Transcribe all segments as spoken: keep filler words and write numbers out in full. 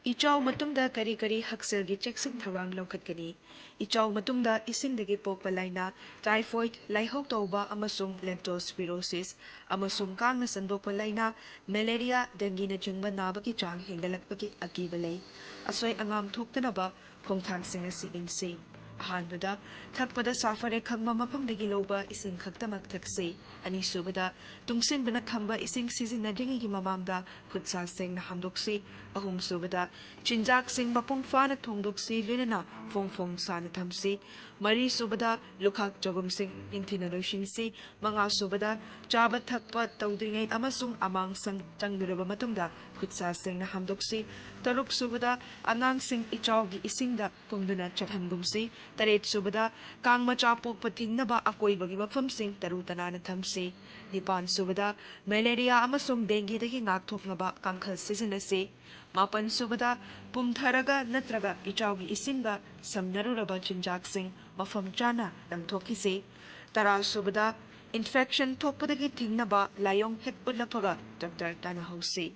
ꯏꯆꯥꯎ ꯃꯇꯨꯡꯗ ꯀꯔꯤ ꯀꯔꯤ ꯍꯛꯁꯦꯜꯒꯤ ꯆꯦꯛꯁꯤꯟ ꯊꯧꯔꯥꯡ ꯂꯧꯈꯠꯀꯅꯤ? ꯏꯆꯥꯎ ꯃꯇꯨꯡꯗ ꯏꯁꯤꯡꯗꯒꯤ ꯄꯣꯛꯄ ꯂꯥꯏꯅꯥ, ꯇꯥꯏꯐꯣꯏꯗ, ꯂꯥꯏꯍꯧ ꯇꯧꯕ ꯑꯃꯁꯨꯡ ꯂꯦꯞꯇꯣꯁꯄꯤꯔꯣꯁꯤꯁ ꯑꯃꯁꯨꯡ ꯀꯥꯡꯅ ꯁꯟꯗꯣꯛꯄ ꯂꯥꯏꯅꯥ, ꯃꯦꯂꯦꯔꯤꯌꯥ, ꯗꯦꯡꯒꯤꯅꯆꯤꯡꯕ ꯅꯥꯕꯒꯤ ꯆꯥꯡ ꯍꯦꯟꯒꯠꯂꯛꯄꯒꯤ ꯑꯀꯤꯕ ꯂꯩ꯫ ꯑꯁꯣꯏ ꯑꯉꯥꯝ ꯊꯣꯛꯇꯅꯕ ꯈꯣꯡꯊꯥꯡꯁꯤꯡ ꯑꯁꯤ ꯏꯟꯁꯤ꯫ ꯑꯍꯥꯟꯕꯗ, ꯊꯛꯄꯗ ꯁꯥꯐꯔꯦ ꯈꯪꯕ ꯃꯐꯝꯗꯒꯤ ꯂꯧꯕ ꯏꯁꯤꯡ ꯈꯛꯇꯃꯛ ꯊꯛꯁꯤ꯫ ꯑꯅꯤꯁꯨꯕꯗ, ꯇꯨꯡꯁꯤꯟꯗꯨꯅ ꯊꯝꯕ ꯏꯁꯤꯡ ꯁꯤꯖꯤꯟꯅꯗ꯭ꯔꯤꯉꯩꯒꯤ ꯃꯃꯥꯡꯗ ꯈꯨꯠ ꯁꯥ ꯁꯦꯡꯅ ꯍꯥꯝꯗꯣꯛꯁꯤ꯫ ꯑꯍꯨꯝꯁꯨꯕꯗ, ꯆꯤꯟꯖꯥꯛꯁꯤꯡ ꯃꯄꯨꯡ ꯐꯥꯅ ꯊꯣꯡꯗꯣꯛꯁꯤ, ꯂꯣꯏꯅꯅ ꯐꯣꯡ ꯐꯣꯡ ꯁꯥꯅ ꯊꯝꯁꯤ꯫ ꯃꯔꯤꯁꯨꯕꯗ, ꯂꯨꯈꯥꯛ ꯆꯒꯨꯝꯁꯤꯡ ꯅꯤꯡꯊꯤꯅ ꯂꯣꯏꯁꯤꯟꯁꯤ꯫ ꯃꯉꯥꯁꯨꯕꯗ, ꯆꯥꯕ ꯊꯛꯄ ꯇꯧꯗ꯭ꯔꯤꯉꯩ ꯑꯃꯁꯨꯡ ꯑꯃꯥꯡꯁꯪ ꯆꯪꯂꯨꯔꯕ ꯃꯇꯨꯡꯗ ꯈꯨꯠ ꯁꯥ ꯁꯦꯡꯅ ꯍꯥꯝꯗꯣꯛꯁꯤ꯫ ꯇꯔꯨꯛꯁꯨꯕꯗ, ꯑꯉꯥꯡꯁꯤꯡ ꯏꯆꯥꯎꯒꯤ ꯏꯁꯤꯡꯗ ꯀꯨꯝꯗꯨꯅ ꯆꯠꯍꯟꯒꯨꯝꯁꯤ꯫ ꯇꯔꯦꯠꯁꯨꯕꯗ, ꯀꯥꯡ ꯃꯆꯥ ꯄꯣꯛꯄ ꯊꯤꯡꯅꯕ ꯑꯀꯣꯏꯕꯒꯤ ꯃꯐꯝꯁꯤꯡ ꯇꯔꯨ ꯇꯅꯥꯟꯅ ꯊꯝꯁꯤ꯫ ꯅꯤꯄꯥꯟꯁꯨꯕꯗ, ꯃꯦꯂꯦꯔꯤꯌꯥ ꯑꯃꯁꯨꯡ ꯗꯦꯡꯒꯤꯗꯒꯤ ꯉꯥꯛꯊꯣꯛꯅꯕ ꯀꯥꯡꯈꯜ ꯁꯤꯖꯤꯟꯅꯁꯤ꯫ ꯃꯥꯄꯟꯁꯨꯕꯗ, ꯄꯨꯝꯊꯔꯒ ꯅꯠꯇ꯭ꯔꯒ ꯏꯆꯥꯎꯒꯤ ꯏꯁꯤꯡꯗ ꯁꯝꯅꯔꯨꯔꯕ ꯆꯤꯟꯖꯥꯛꯁꯤꯡ ꯃꯐꯝ ꯆꯥꯅ ꯂꯪꯊꯣꯛꯈꯤꯁꯤ꯫ ꯇꯔꯥꯁꯨꯕꯗ, ꯏꯟꯐꯦꯛꯁꯟ ꯊꯣꯛꯄꯗꯒꯤ ꯊꯤꯡꯅꯕ ꯂꯥꯏꯑꯣꯡ ꯍꯦꯛ ꯎꯠꯂꯛꯄꯒ ꯗꯣꯛꯇꯔ ꯇꯥꯟꯅꯍꯧꯁꯤ꯫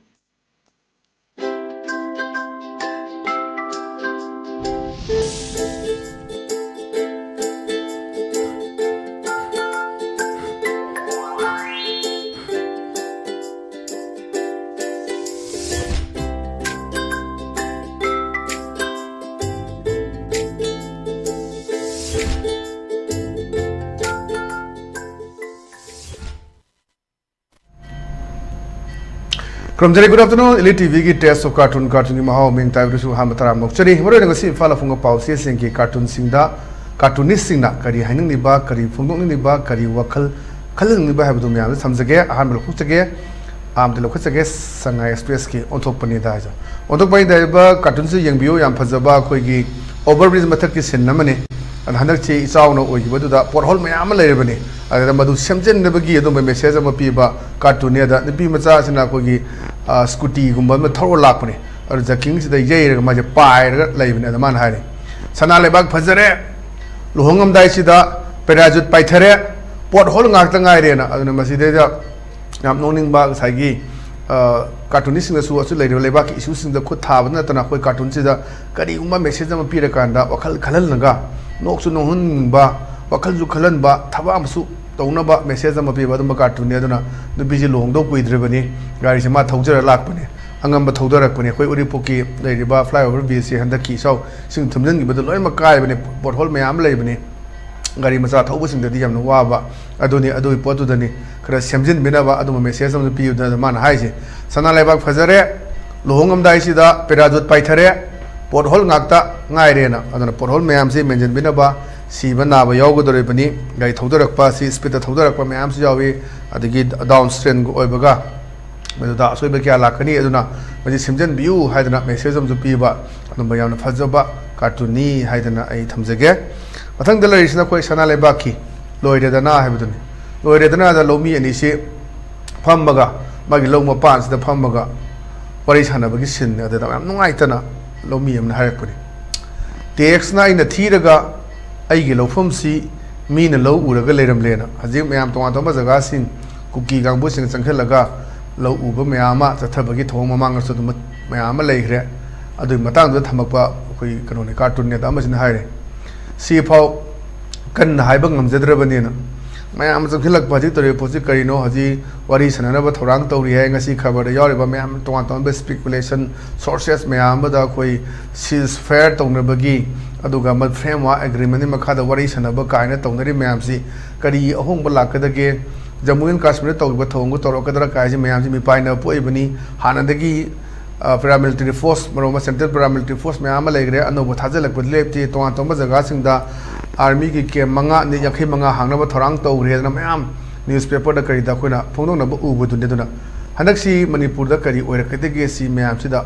ꯈꯨꯔꯨꯝꯖꯔꯤ꯫ Good afternoon, Elite ꯇꯤ ꯚꯤꯒꯤ Taste of Cartoon, ꯀꯥꯔꯇꯨꯟꯒꯤ ꯃꯍꯥꯎ, ꯃꯤꯡ ꯇꯥꯏꯕꯗꯨꯁꯨ ꯑꯍꯥꯟꯕ ꯇꯔꯥꯝꯅ ꯑꯣꯛꯆꯔꯤ꯫ ꯃꯔꯨꯑꯣꯏꯅ ꯉꯁꯤ ꯏꯝꯐꯥꯜ ꯑꯐꯨꯡꯕ ꯄꯥꯎꯆꯦꯁꯤꯡꯒꯤ ꯀꯥꯔꯇꯨꯟꯁꯤꯡꯗ, ꯀꯥꯔꯇꯨꯅꯤꯁꯁꯤꯡꯅ ꯀꯔꯤ ꯍꯥꯏꯅꯤꯡꯂꯤꯕ, ꯀꯔꯤ ꯐꯣꯡꯗꯣꯛꯅꯤꯡꯂꯤꯕ, ꯀꯔꯤ ꯋꯥꯈꯜ ꯈꯜꯍꯟꯅꯤꯡꯂꯤꯕ ꯍꯥꯏꯕꯗꯨ ꯃꯌꯥꯝꯗ ꯊꯝꯖꯒꯦ꯫ ꯑꯍꯥꯟꯕ ꯂꯧꯊꯣꯛꯆꯒꯦ, ꯑꯍꯥꯟꯕꯗ ꯂꯧꯈꯠꯆꯒꯦ, ꯁꯉꯥꯏ ꯑꯦꯛꯁꯄ꯭ꯔꯦꯁꯀꯤ ꯑꯣꯟꯊꯣꯛꯄꯅꯤꯗ ꯍꯥꯏꯁꯦ꯫ ꯑꯣꯟꯊꯣꯛꯄ ꯍꯥꯏꯗꯤ ꯍꯥꯏꯔꯤꯕ ꯀꯥꯔꯇꯨꯟꯁꯤ ꯌꯦꯡꯕꯤꯌꯨ, ꯌꯥꯝ ꯐꯖꯕ ꯑꯩꯈꯣꯏꯒꯤ overbridge ꯃꯊꯛꯀꯤ scene ꯑꯃꯅꯤ꯫ ꯑꯗ ꯍꯟꯗꯛꯁꯤ ꯏꯆꯥꯎꯅ ꯑꯣꯏꯈꯤꯕꯗꯨꯗ pothole ꯃꯌꯥꯝ ꯑꯃ ꯂꯩꯔꯕꯅꯤ꯫ ꯑꯗꯨꯗ ꯃꯗꯨ ꯁꯦꯝꯖꯤꯟꯅꯕꯒꯤ ꯑꯗꯨꯝꯕ message ꯑꯃ ꯄꯤꯕ ꯀꯥꯔꯇꯨꯟꯅꯤ꯫ ꯑꯗ ꯅꯨꯄꯤ ꯃꯆꯥꯁꯤꯅ ꯑꯩꯈꯣꯏꯒꯤ, ꯑ, scootyꯒꯨꯝꯕ ꯑꯃ ꯊꯧꯔ ꯂꯥꯛꯄꯅꯤ꯫ ꯑꯗꯨ joggingꯁꯤꯗ ꯌꯩꯔꯒ ꯃꯥꯁꯦ ꯄꯥꯏꯔꯒ ꯂꯩꯕꯅꯤ꯫ ꯑꯗ ꯃꯥꯅ ꯍꯥꯏꯔꯤ, "ꯁꯅꯥ ꯂꯩꯕꯥꯛ ꯐꯖꯔꯦ, ꯂꯨꯍꯣꯡꯉꯝꯗꯥꯏꯁꯤꯗ parachute ꯄꯥꯏꯊꯔꯦ, pothole ꯉꯥꯛꯇ ꯉꯥꯏꯔꯦꯅ"꯫ ꯑꯗꯨꯅ ꯃꯁꯤꯗꯩꯗ ꯌꯥꯝ ꯅꯣꯛꯅꯤꯡꯕ ꯉꯁꯥꯏꯒꯤ, ꯀꯥꯔꯇꯨꯅꯤꯁꯁꯤꯡꯗꯁꯨ ꯑꯁꯤ ꯂꯩꯔꯤꯕ ꯂꯩꯕꯥꯛꯀꯤ ꯏꯁꯨꯁꯤꯡꯗ ꯈꯨꯠ ꯊꯥꯕ ꯅꯠꯇꯅ ꯑꯩꯈꯣꯏ ꯀꯥꯔꯇꯨꯟꯁꯤꯗ ꯀꯔꯤꯒꯨꯝꯕ ꯃꯦꯁꯦꯖ ꯑꯃ ꯄꯤꯔꯀꯥꯟꯗ ꯋꯥꯈꯜ ꯈꯜꯍꯜꯂꯒ, ꯅꯣꯛꯁꯨ ꯅꯣꯛꯍꯟꯅꯤꯡꯕ, ꯋꯥꯈꯜꯁꯨ ꯈꯜꯍꯟꯕ, ꯊꯕꯛ ꯑꯃꯁꯨ ꯇꯧꯅꯕ ꯃꯦꯁꯦꯖ ꯑꯃ ꯄꯤꯕ ꯑꯗꯨꯝꯕ ꯀꯥꯔꯇꯨꯟꯅꯤ꯫ ꯑꯗꯨꯅ ꯅꯨꯄꯤꯁꯤ ꯂꯨꯍꯣꯡꯗꯧ ꯀꯨꯏꯗ꯭ꯔꯤꯕꯅꯤ, ꯒꯥꯔꯤꯁꯦ ꯃꯥ ꯊꯧꯖꯔ ꯂꯥꯛꯄꯅꯤ, ꯑꯉꯝꯕ ꯊꯧꯗꯔꯛꯄꯅꯤ꯫ ꯑꯩꯈꯣꯏ ꯎꯔꯤꯄꯣꯛꯀꯤ ꯂꯩꯔꯤꯕ flyover bridgeꯁꯤ ꯍꯟꯗꯛꯀꯤ ꯏꯁꯥꯎ ꯏꯁꯤꯡ ꯊꯨꯝꯖꯤꯟꯈꯤꯕꯗ ꯂꯣꯏꯅꯃꯛ ꯀꯥꯏꯕꯅꯤ, ꯄꯣꯠꯍꯣꯜ ꯃꯌꯥꯝ ꯂꯩꯕꯅꯤ꯫ ꯒꯥꯔꯤ ꯃꯆꯥ ꯊꯧꯕꯁꯤꯡꯗꯗꯤ ꯌꯥꯝꯅ ꯋꯥꯕ ꯑꯗꯨꯅꯤ꯫ ꯑꯗꯨꯒꯤ ꯄꯣꯠꯇꯨꯗꯅꯤ ꯈꯔ ꯁꯦꯝꯖꯤꯟꯕꯤꯅꯕ ꯑꯗꯨꯝꯕ ꯃꯦꯁꯦꯖ ꯑꯃꯁꯨ ꯄꯤꯕꯗ ꯃꯥꯅ ꯍꯥꯏꯁꯦ, "ꯁꯅꯥ ꯂꯩꯕꯥꯛ ꯐꯖꯔꯦ, ꯂꯨꯍꯣꯡꯉꯝꯗꯥꯏꯁꯤꯗ ꯄꯦꯔꯥꯖꯨꯠ ꯄꯥꯏꯊꯔꯦ, ꯄꯣꯠꯍꯣꯜ ꯉꯥꯛꯇ ꯉꯥꯏꯔꯦꯅ"꯫ ꯑꯗꯨꯅ ꯄꯣꯠꯍꯣꯜ ꯃꯌꯥꯝꯁꯤ ꯃꯦꯟꯁꯤꯟꯕꯤꯅꯕ, ꯁꯤꯕ ꯅꯥꯕ ꯌꯥꯎꯒꯗꯧꯔꯤꯕꯅꯤ, ꯒꯥꯔꯤ ꯊꯧꯗꯔꯛꯄ ꯑꯁꯤ ꯁ꯭ꯄꯤꯠꯇ ꯊꯧꯗꯔꯛꯄ ꯃꯌꯥꯝꯁꯨ ꯌꯥꯎꯏ, ꯑꯗꯒꯤ ꯗꯥꯎꯟ ꯁ꯭ꯇ꯭ꯔꯦꯟꯒꯤ ꯑꯣꯏꯕꯒ ꯃꯗꯨꯗ ꯑꯁꯣꯏꯕ ꯀꯌꯥ ꯂꯥꯛꯀꯅꯤ, ꯑꯗꯨꯅ ꯃꯁꯤ ꯁꯦꯝꯖꯤꯟꯕꯤꯌꯨ ꯍꯥꯏꯗꯅ ꯃꯦꯁꯦꯖ ꯑꯃꯁꯨ ꯄꯤꯕ, ꯑꯗꯨꯝꯕ ꯌꯥꯝꯅ ꯐꯖꯕ ꯀꯥꯔꯇꯨꯟꯅꯤ ꯍꯥꯏꯗꯅ ꯑꯩ ꯊꯝꯖꯒꯦ꯫ ꯃꯊꯪꯗ ꯂꯩꯔꯤꯁꯤꯅ ꯑꯩꯈꯣꯏ ꯁꯅꯥ ꯂꯩꯕꯥꯛꯀꯤ ꯂꯣꯏꯔꯦꯗꯅ ꯍꯥꯏꯕꯗꯨꯅꯤ꯫ ꯂꯣꯏꯔꯦꯗꯅꯗ ꯂꯧꯃꯤ ꯑꯅꯤꯁꯤ ꯐꯝꯃꯒ ꯃꯥꯒꯤ ꯂꯧ ꯃꯄꯥꯟꯁꯤꯗ ꯐꯝꯃꯒ ꯋꯥꯔꯤ ꯁꯥꯟꯅꯕꯒꯤ ꯁꯤꯟꯅꯤ꯫ ꯑꯗꯨꯗ ꯌꯥꯝ ꯅꯨꯡꯉꯥꯏꯇꯅ ꯂꯧꯃꯤ ꯑꯃꯅ ꯍꯥꯏꯔꯛꯄꯅꯤ, "ꯇꯦꯛꯁꯅ ꯑꯩꯅ ꯊꯤꯔꯒ ꯑꯩꯒꯤ ꯂꯧꯐꯝꯁꯤ ꯃꯤꯅ ꯂꯧ ꯎꯔꯒ ꯂꯩꯔꯝꯂꯦꯅ"꯫ ꯍꯧꯖꯤꯛ ꯃꯌꯥꯝ ꯇꯣꯉꯥꯟ ꯇꯣꯉꯥꯟꯕ ꯖꯒꯥꯁꯤꯡ, ꯀꯨꯀꯤ ꯀꯥꯡꯕꯨꯁꯤꯡꯅ ꯆꯪꯁꯤꯜꯂꯒ ꯂꯧ ꯎꯕ ꯃꯌꯥꯝ ꯑꯃ ꯆꯠꯊꯕꯒꯤ ꯊꯧꯑꯣꯡ ꯃꯃꯥꯡꯗꯁꯨ ꯑꯗꯨꯝ ꯃꯌꯥꯝ ꯑꯃ ꯂꯩꯈ꯭ꯔꯦ꯫ ꯑꯗꯨꯒꯤ ꯃꯇꯥꯡꯗꯨꯗ ꯊꯝꯃꯛꯄ ꯑꯩꯈꯣꯏ ꯀꯩꯅꯣꯅꯦ, ꯀꯥꯔꯇꯨꯟꯅꯦꯗ ꯑꯃꯁꯤꯅ ꯍꯥꯏꯔꯦ꯫ "ꯁꯤꯐꯥꯎ ꯀꯟꯅ ꯍꯥꯏꯕ ꯉꯝꯖꯗ꯭ꯔꯕꯅꯦꯅ"꯫ ꯃꯌꯥꯝ ꯑꯃ ꯆꯪꯁꯤꯜꯂꯛꯄ ꯍꯧꯖꯤꯛ ꯇꯧꯔꯤꯕ ꯄꯣꯠꯁꯤ ꯀꯔꯤꯅꯣ? ꯍꯧꯖꯤꯛ ꯋꯥꯔꯤ ꯁꯥꯟꯅꯅꯕ ꯊꯧꯔꯥꯡ ꯇꯧꯔꯤ ꯍꯥꯏ꯫ ꯉꯁꯤ ꯈꯕꯔꯗ ꯌꯥꯎꯔꯤꯕ ꯃꯌꯥꯝ ꯇꯣꯉꯥꯟ ꯇꯣꯉꯥꯟꯕ speculation sources ꯃꯌꯥꯝ ꯑꯃꯗ ꯑꯩꯈꯣꯏ ceasefire ꯇꯧꯅꯕꯒꯤ, ꯑꯗꯨꯒ ꯃ-, framework agreement ꯃꯈꯥꯗ ꯋꯥꯔꯤ ꯁꯥꯟꯅꯕ ꯀꯥꯏꯅ ꯇꯧꯅꯔꯤ ꯃꯌꯥꯝꯁꯤ ꯀꯔꯤ ꯑꯍꯣꯡꯕ ꯂꯥꯛꯀꯗꯒꯦ? ꯖꯝꯃꯨ ꯑꯦꯟ ꯀꯥꯁꯃꯤꯔꯗ ꯇꯧꯔꯤꯕ ꯊꯧꯑꯣꯡꯗꯨ ꯇꯧꯔꯛꯀꯗ꯭ꯔꯥ ꯀꯥꯏꯁꯤ ꯃꯌꯥꯝꯁꯤ ꯃꯤꯄꯥꯏꯅꯕ ꯄꯣꯛꯏꯕꯅꯤ꯫ ꯍꯥꯟꯅꯗꯒꯤ, ꯑ, paramilitary force, ꯃꯔꯨ ꯑꯃ central paramilitary force ꯃꯌꯥꯝ ꯑꯃ ꯂꯩꯈ꯭ꯔꯦ, ꯑꯅꯧꯕ ꯊꯥꯖꯤꯜꯂꯛꯄꯗꯤ ꯂꯦꯞꯇꯦ꯫ ꯇꯣꯉꯥꯟ ꯇꯣꯉꯥꯟꯕ ꯖꯒꯥꯁꯤꯡꯗ armyꯒꯤ camp ꯃꯉꯥ, ꯅꯤ-, ꯌꯥꯡꯈꯩ ꯃꯉꯥ ꯍꯥꯡꯅꯕ ꯊꯧꯔꯥꯡ ꯇꯧꯈ꯭ꯔꯦꯗꯅ ꯃꯌꯥꯝ newspaperꯗ ꯀꯔꯤꯗ ꯑꯩꯈꯣꯏꯅ ꯐꯣꯡꯗꯣꯛꯅꯕ ꯎꯕꯗꯨꯅꯤ꯫ ꯑꯗꯨꯅ ꯍꯟꯗꯛꯁꯤ ꯃꯅꯤꯄꯨꯔꯗ ꯀꯔꯤ ꯑꯣꯏꯔꯛꯀꯗꯒꯦ, ꯁꯤ ꯃꯌꯥꯝꯁꯤꯗ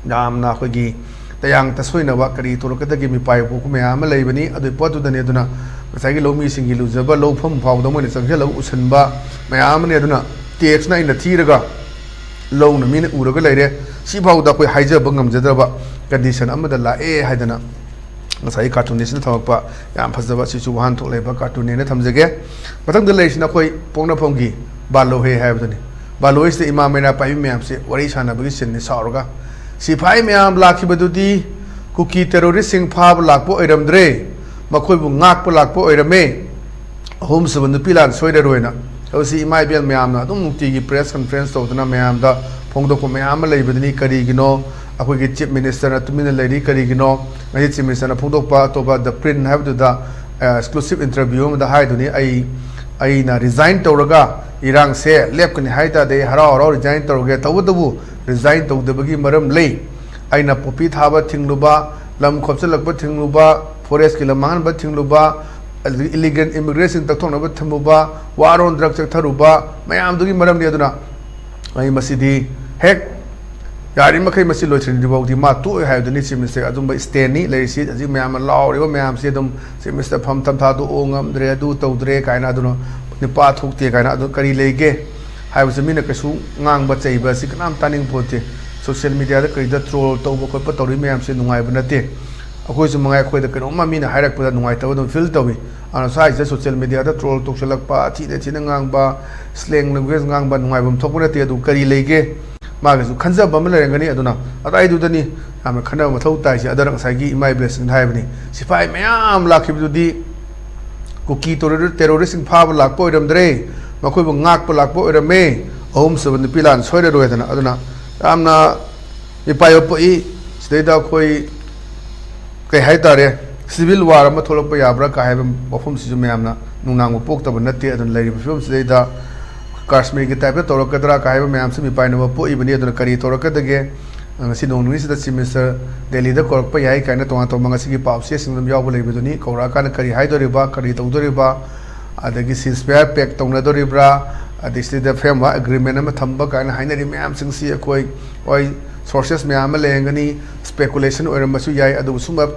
ꯌꯥꯝꯅ ꯑꯩꯈꯣꯏꯒꯤ ꯇꯌꯥꯡ ꯇꯁꯣꯏꯅꯕ ꯀꯔꯤ ꯊꯣꯛꯂꯛꯀꯗꯒꯦ ꯃꯤꯄꯥꯏ ꯄꯣꯛꯄ ꯃꯌꯥꯝ ꯑꯃ ꯂꯩꯕꯅꯤ꯫ ꯑꯗꯨꯒꯤ ꯄꯣꯠꯇꯨꯗꯅꯤ꯫ ꯑꯗꯨꯅ ꯉꯁꯥꯏꯒꯤ ꯂꯧꯃꯤꯁꯤꯡꯒꯤ ꯂꯨꯖꯕ ꯂꯧꯐꯝ ꯐꯥꯎꯗ ꯃꯣꯏꯅ ꯆꯪꯁꯤꯜꯂꯒ ꯎꯁꯟꯕ ꯃꯌꯥꯝ ꯑꯃꯅꯤ꯫ ꯑꯗꯨꯅ ꯇꯦꯛꯁꯅ ꯑꯩꯅ ꯊꯤꯔꯒ ꯂꯧꯅ ꯃꯤꯅ ꯎꯔꯒ ꯂꯩꯔꯦ, ꯁꯤꯐꯥꯎꯗ ꯑꯩꯈꯣꯏ ꯍꯥꯏꯖꯕ ꯉꯝꯖꯗ꯭ꯔꯕ condition ꯑꯃꯗ ꯂꯥꯛꯑꯦ ꯍꯥꯏꯗꯅ ꯉꯁꯥꯏꯒꯤ ꯀꯥꯔꯇꯨꯟꯅꯤꯁꯅ ꯊꯝꯃꯛꯄ ꯌꯥꯝ ꯐꯖꯕ, ꯑꯁꯤꯁꯨ ꯋꯥꯍꯟꯊꯣꯛ ꯂꯩꯕ ꯀꯥꯔꯇꯨꯟꯅꯦꯅ ꯊꯝꯖꯒꯦ꯫ ꯃꯊꯪꯗ ꯂꯩꯔꯤꯁꯤꯅ ꯑꯩꯈꯣꯏ ꯄꯣꯛꯅꯐꯝꯒꯤ ꯕꯥꯂꯣꯍꯦ ꯍꯥꯏꯕꯗꯨꯅꯤ꯫ ꯄꯥꯂꯣꯏꯁꯤꯗ ꯏꯃꯥ ꯃꯩꯔꯥ ꯄꯥꯏꯕꯤ ꯃꯌꯥꯝꯁꯦ ꯋꯥꯔꯤ ꯁꯥꯟꯅꯕꯒꯤ ꯁꯤꯟꯅꯤ ꯁꯥꯎꯔꯒ, ꯁꯤꯐꯥꯏ ꯃꯌꯥꯝ ꯂꯥꯛꯈꯤꯕꯗꯨꯗꯤ ꯀꯨꯀꯤ ꯇꯦꯔꯣꯔꯤꯁꯁꯤꯡ ꯐꯥꯕ ꯂꯥꯛꯄ ꯑꯣꯏꯔꯝꯗ꯭ꯔꯦ, ꯃꯈꯣꯏꯕꯨ ꯉꯥꯛꯄ ꯂꯥꯛꯄ ꯑꯣꯏꯔꯝꯃꯦ꯫ ꯑꯍꯨꯝꯁꯨꯕ ꯅꯨꯄꯤ ꯂꯥꯟ ꯁꯣꯏꯔꯔꯣꯏꯅ꯫ ꯍꯧꯖꯤꯛ ꯏꯃꯥ ꯏꯕꯦꯜ ꯃꯌꯥꯝꯅ ꯑꯗꯨꯝ ꯅꯨꯡꯇꯤꯒꯤ ꯄ꯭ꯔꯦꯁ ꯀꯟꯐ꯭ꯔꯦꯟꯁ ꯇꯧꯗꯅ ꯃꯌꯥꯝꯗ ꯐꯣꯡꯗꯣꯛꯄ ꯃꯌꯥꯝ ꯑꯃ ꯂꯩꯕꯗꯨꯅꯤ꯫ ꯀꯔꯤꯒꯤꯅꯣ ꯑꯩꯈꯣꯏꯒꯤ ꯆꯤꯐ ꯃꯤꯅꯤꯁꯇꯔꯅ ꯇꯨꯃꯤꯟꯅ ꯂꯩꯔꯤ? ꯀꯔꯤꯒꯤꯅꯣ? ꯉꯁꯤ ꯆꯤꯐ ꯃꯤꯅꯤꯁꯇꯔꯅ ꯐꯣꯡꯗꯣꯛꯄ ꯑꯇꯣꯞꯄ ꯗ ꯄ꯭ꯔꯤꯟ ꯍꯥꯏꯕꯗꯨꯗ ꯑꯦꯛꯁꯀ꯭ꯂꯨꯁꯤꯞ ꯏꯟꯇꯔꯚ꯭ꯌꯨ ꯑꯃꯗ ꯍꯥꯏꯗꯨꯅꯤ, ꯑꯩ ꯑꯩꯅ ꯔꯤꯖꯥꯏꯟ ꯇꯧꯔꯒ ꯏꯔꯥꯡꯁꯦ ꯂꯦꯞꯀꯅꯤ ꯍꯥꯏ ꯇꯥꯔꯗꯤ ꯑꯩ ꯍꯔꯥꯎ ꯍꯔꯥꯎ ꯔꯤꯖꯥꯏꯟ ꯇꯧꯔꯒꯦ꯫ ꯇꯧꯕꯇꯕꯨ ꯔꯤꯖꯥꯏꯟ ꯇꯧꯗꯕꯒꯤ ꯃꯔꯝ ꯂꯩ꯫ ꯑꯩꯅ ꯄꯣꯄꯤ ꯊꯥꯕ ꯊꯤꯡꯂꯨꯕ, ꯂꯝ ꯈꯣꯞꯆꯤꯜꯂꯛꯄ ꯊꯤꯡꯂꯨꯕ, ꯐꯣꯔꯦꯁꯀꯤ ꯂꯝ ꯃꯥꯡꯍꯟꯕ ꯊꯤꯡꯂꯨꯕ, ꯑꯗꯒꯤ ꯏꯂꯤꯒꯦꯜ ꯏꯃꯤꯒ꯭ꯔꯦꯟꯁꯤꯡ ꯇꯛꯊꯣꯛꯅꯕ ꯊꯝꯃꯨꯕ, ꯋꯥꯔ ꯑꯣꯟ ꯗ꯭ꯔꯒ ꯆꯠꯊꯔꯨꯕ ꯃꯌꯥꯝꯗꯨꯒꯤ ꯃꯔꯝꯅꯤ꯫ ꯑꯗꯨꯅ ꯑꯩ ꯃꯁꯤꯗꯤ ꯍꯦꯛ ꯌꯥꯔꯤꯃꯈꯩ ꯃꯁꯤ ꯂꯣꯏꯁꯤꯟꯗ꯭ꯔꯤꯐꯥꯎꯗꯤ ꯃꯥ ꯇꯣꯛꯑꯣꯏ ꯍꯥꯏꯕꯗꯨꯅꯤ ꯆꯤꯐ ꯃꯤꯅꯤꯁꯇꯔ ꯑꯗꯨꯝꯕ ꯏꯁꯇꯦꯟꯅꯤ ꯂꯩꯔꯤꯁꯤ꯫ ꯍꯧꯖꯤꯛ ꯃꯌꯥꯝꯅ ꯂꯥꯎꯔꯤꯕ ꯃꯌꯥꯝꯁꯤ ꯑꯗꯨꯝ ꯆꯤꯐ ꯃꯤꯅꯤꯁꯇꯔ ꯐꯝ ꯇꯝꯊꯥꯗꯣꯛꯑꯣ, ꯉꯝꯗ꯭ꯔꯦ, ꯑꯗꯨ ꯇꯧꯗ꯭ꯔꯦ ꯀꯥꯏꯅ, ꯑꯗꯨꯅ ꯅꯨꯄꯥ ꯊꯣꯛꯇꯦ ꯀꯥꯏꯅ, ꯑꯗꯨ ꯀꯔꯤ ꯂꯩꯒꯦ ꯍꯥꯏꯕꯁꯤ ꯃꯤꯅ ꯀꯩꯁꯨ ꯉꯥꯡꯕ ꯆꯩꯕ ꯑꯁꯤ ꯀꯅꯥꯝ ꯇꯥꯅꯤꯡ ꯄꯣꯠꯇꯦ꯫ ꯁꯣꯁꯤꯌꯦꯜ ꯃꯤꯗꯤꯌꯥꯗ ꯀꯔꯤꯗ ꯇ꯭ꯔꯣꯜ ꯇꯧꯕ ꯈꯣꯠꯄ ꯇꯧꯔꯤ ꯃꯌꯥꯝꯁꯤ ꯅꯨꯡꯉꯥꯏꯕ ꯅꯠꯇꯦ꯫ ꯑꯩꯈꯣꯏꯁꯨ ꯃꯉꯥꯏ, ꯑꯩꯈꯣꯏꯗ ꯀꯩꯅꯣꯝꯃ ꯃꯤꯅ ꯍꯥꯏꯔꯛꯄꯗ ꯅꯨꯡꯉꯥꯏꯇꯕ ꯑꯗꯨꯝ ꯐꯤꯜ ꯇꯧꯏ꯫ ꯑꯗꯨꯅ ꯁ꯭ꯋꯥꯏꯁꯤꯗ ꯁꯣꯁꯤꯌꯦꯜ ꯃꯤꯗꯤꯌꯥꯗ ꯇ꯭ꯔꯣꯜ ꯇꯧꯁꯤꯜꯂꯛꯄ, ꯊꯤꯅ ꯊꯤꯅ ꯉꯥꯡꯕ, ꯁ꯭ꯂꯦꯡ ꯂꯦꯡꯒ꯭ꯋꯦꯖ ꯉꯥꯡꯕ ꯅꯨꯡꯉꯥꯏꯐꯝ ꯊꯣꯛꯄ ꯅꯠꯇꯦ꯫ ꯑꯗꯨ ꯀꯔꯤ ꯂꯩꯒꯦ? ꯃꯥꯒꯤꯁꯨ ꯈꯟꯖꯕ ꯑꯃ ꯂꯩꯔꯝꯒꯅꯤ꯫ ꯑꯗꯨꯅ ꯑꯗꯥꯏꯗꯨꯗꯅꯤ ꯌꯥꯝꯅ ꯈꯟꯅꯕ ꯃꯊꯧ ꯇꯥꯏꯁꯦ꯫ ꯑꯗꯨꯅ ꯉꯁꯥꯏꯒꯤ ꯏꯃꯥ ꯏꯕꯦꯜꯁꯤꯡꯅ ꯍꯥꯏꯕꯅꯤ, ꯁꯤꯐꯥꯏ ꯃꯌꯥꯝ ꯂꯥꯛꯈꯤꯕꯗꯨꯗꯤ ꯀꯨꯀꯤ ꯇꯦꯔꯣꯔꯤ-, ꯇꯦꯔꯣꯔꯤꯁꯁꯤꯡ ꯐꯥꯕ ꯂꯥꯛꯄ ꯑꯣꯏꯔꯝꯗ꯭ꯔꯦ, ꯃꯈꯣꯏꯕꯨ ꯉꯥꯛꯄ ꯂꯥꯛꯄ ꯑꯣꯏꯔꯝꯃꯦ꯫ ꯑꯍꯨꯝꯁꯨꯕ ꯅꯨꯄꯤ ꯂꯥꯟ ꯁꯣꯏꯔꯔꯣꯏꯗꯅ꯫ ꯑꯗꯨꯅ ꯌꯥꯝꯅ ꯃꯤꯄꯥꯏꯕ ꯄꯣꯛꯏ꯫ ꯁꯤꯗꯩꯗ ꯑꯩꯈꯣꯏ ꯀꯩ ꯍꯥꯏꯇꯥꯔꯦ, ꯁꯤꯚꯤꯜ ꯋꯥꯔ ꯑꯃ ꯊꯣꯛꯂꯛꯄ ꯌꯥꯕ꯭ꯔꯥ ꯀꯥ ꯍꯥꯏꯕ ꯋꯥꯐꯝꯁꯤꯁꯨ ꯃꯌꯥꯝꯅ ꯅꯨꯡꯅꯥꯡꯕ ꯄꯣꯛꯇꯕ ꯅꯠꯇꯦ꯫ ꯑꯗꯨꯅ ꯂꯩꯔꯤꯕ ꯐꯤꯕꯝꯁꯤꯗꯩꯗ ꯀꯥꯁꯃꯤꯔꯒꯤ ꯇꯥꯏꯞꯇ ꯇꯧꯔꯛꯀꯗ꯭ꯔꯥ ꯀꯥ ꯍꯥꯏꯕ ꯃꯌꯥꯝꯁꯨ ꯃꯤꯄꯥꯏꯅꯕ ꯄꯣꯛꯏꯕꯅꯤ꯫ ꯑꯗꯨꯅ ꯀꯔꯤ ꯇꯧꯔꯛꯀꯗꯒꯦ? ꯉꯁꯤ ꯅꯣꯡ ꯅꯤꯅꯤꯁꯤꯗ ꯆꯤꯐ ꯃꯤꯅꯤꯁꯇꯔ ꯗꯦꯜꯂꯤꯗ ꯀꯧꯔꯛꯄ ꯌꯥꯏ ꯀꯥꯏꯅ ꯇꯣꯉꯥꯟ ꯇꯣꯉꯥꯟꯕ ꯉꯁꯤꯒꯤ ꯄꯥꯎꯆꯦꯁꯤꯡ ꯑꯗꯨꯝ ꯌꯥꯎꯕ ꯂꯩꯕꯗꯨꯅꯤ꯫ ꯀꯧꯔꯛꯑꯀꯥꯟꯗ ꯀꯔꯤ ꯍꯥꯏꯗꯣꯔꯤꯕ, ꯀꯔꯤ ꯇꯧꯗꯣꯔꯤꯕ, ꯑꯗꯒꯤ ceasefire pact ꯇꯧꯅꯗꯣꯔꯤꯕ꯭ꯔꯥ, ꯑꯗꯩ ꯁꯤꯗ framework agreement ꯑꯃ ꯊꯝꯕ ꯀꯥꯏꯅ ꯍꯥꯏꯅꯔꯤ ꯃꯌꯥꯝꯁꯤꯡꯁꯤ ꯑꯩꯈꯣꯏ, ꯍꯣꯏ, ꯁꯣꯔꯁꯦꯁ ꯃꯌꯥꯝ ꯑꯃ ꯂꯩꯔꯝꯒꯅꯤ, ꯁ꯭ꯄꯦꯀꯨꯂꯦꯁꯟ ꯑꯣꯏꯔꯝꯕꯁꯨ ꯌꯥꯏ꯫ ꯑꯗꯨꯕꯨ ꯁꯨꯝꯕ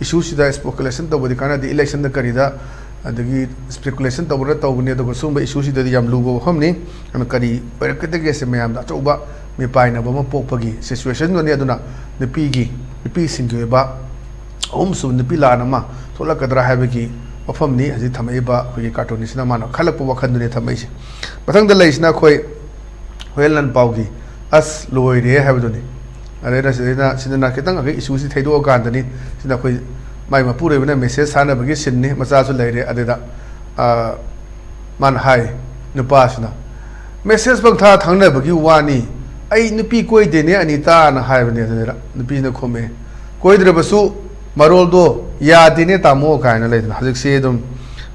ꯏꯁꯨꯁꯤꯗ ꯁ꯭ꯄꯦꯀꯨꯂꯦꯁꯟ ꯇꯧꯕꯗꯤ ꯀꯥꯟꯅꯗꯦ꯫ ꯏꯂꯦꯛꯁꯟꯗ ꯀꯔꯤꯗ, ꯑꯗꯒꯤ ꯁ꯭ꯄꯦꯀꯨꯂꯦꯁꯟ ꯇꯧꯕꯅ ꯇꯧꯕꯅꯤ꯫ ꯑꯗꯨꯒ ꯁꯨꯝꯕ ꯏꯁꯨꯁꯤꯗꯗꯤ ꯌꯥꯝ ꯂꯨꯕ ꯋꯥꯐꯝꯅꯤ꯫ ꯑꯗꯨꯅ ꯀꯔꯤ ꯑꯣꯏꯔꯛꯀꯗꯒꯦꯁꯦ ꯃꯌꯥꯝꯗ ꯑꯆꯧꯕ ꯃꯤꯄꯥꯏꯅꯕ ꯑꯃ ꯄꯣꯛꯄꯒꯤ ꯁꯤꯆꯨꯋꯦꯁꯟꯗꯨꯅꯤ꯫ ꯑꯗꯨꯅ ꯅꯨꯄꯤꯒꯤ, ꯅꯨꯄꯤꯁꯤꯡꯒꯤ ꯑꯣꯏꯕ ꯑꯍꯨꯝꯁꯨꯕ ꯅꯨꯄꯤ ꯂꯥꯟ ꯑꯃ ꯊꯣꯛꯂꯛꯀꯗ꯭ꯔꯥ ꯍꯥꯏꯕꯒꯤ ꯋꯥꯐꯝꯅꯤ ꯍꯧꯖꯤꯛ ꯊꯝꯃꯛꯏꯕ ꯑꯩꯈꯣꯏꯒꯤ ꯀꯥꯔꯇꯨꯟꯁꯤꯅ ꯃꯥꯅ ꯈꯜꯂꯛꯄ ꯋꯥꯈꯜꯗꯨꯅꯤ ꯊꯝꯃꯛꯏꯁꯦ꯫ ꯃꯊꯪꯗ ꯂꯩꯔꯤꯁꯤꯅ ꯑꯩꯈꯣꯏ ꯈꯣꯏꯍꯦꯜ ꯂꯥꯟꯄꯥꯎꯒꯤ ꯑꯁ ꯂꯣꯏꯔꯦ ꯍꯥꯏꯕꯗꯨꯅꯤ꯫ ꯑꯗꯩꯗ ꯁꯤꯗꯩꯅ ꯁꯤꯗꯅ ꯈꯤꯇꯪ ꯑꯩꯈꯣꯏ ꯏꯁꯨꯁꯤ ꯊꯩꯗꯣꯛꯑꯀꯥꯟꯗꯅꯤ꯫ ꯁꯤꯗ ꯑꯩꯈꯣꯏ ꯃꯥꯏ ꯃꯄꯨꯔꯣꯏꯕꯅ ꯃꯦꯁꯦꯖ ꯊꯥꯅꯕꯒꯤ ꯁꯤꯟꯅꯤ, ꯃꯆꯥꯁꯨ ꯂꯩꯔꯦ꯫ ꯑꯗꯨꯗ ꯑꯥ, ꯃꯥꯅ ꯍꯥꯏ, ꯅꯨꯄꯥꯁꯤꯅ, "ꯃꯦꯁꯦꯖ ꯄꯪꯊꯥ ꯊꯥꯅꯕꯒꯤ ꯋꯥꯅꯤ, ꯑꯩ ꯅꯨꯄꯤ ꯀꯣꯏꯗꯦꯅꯦ ꯑꯅꯤꯇꯥꯅ" ꯍꯥꯏꯕꯅꯦ꯫ ꯑꯗꯨꯗ ꯅꯨꯄꯤꯁꯤꯅ ꯈꯨꯝꯃꯦ, "ꯀꯣꯏꯗ꯭ꯔꯕꯁꯨ ꯃꯔꯣꯜꯗꯣ ꯌꯥꯗꯦꯅꯦ ꯇꯥꯃꯣ" ꯀꯥꯏꯅ ꯂꯩꯗꯅ ꯍꯧꯖꯤꯛꯁꯤ ꯑꯗꯨꯝ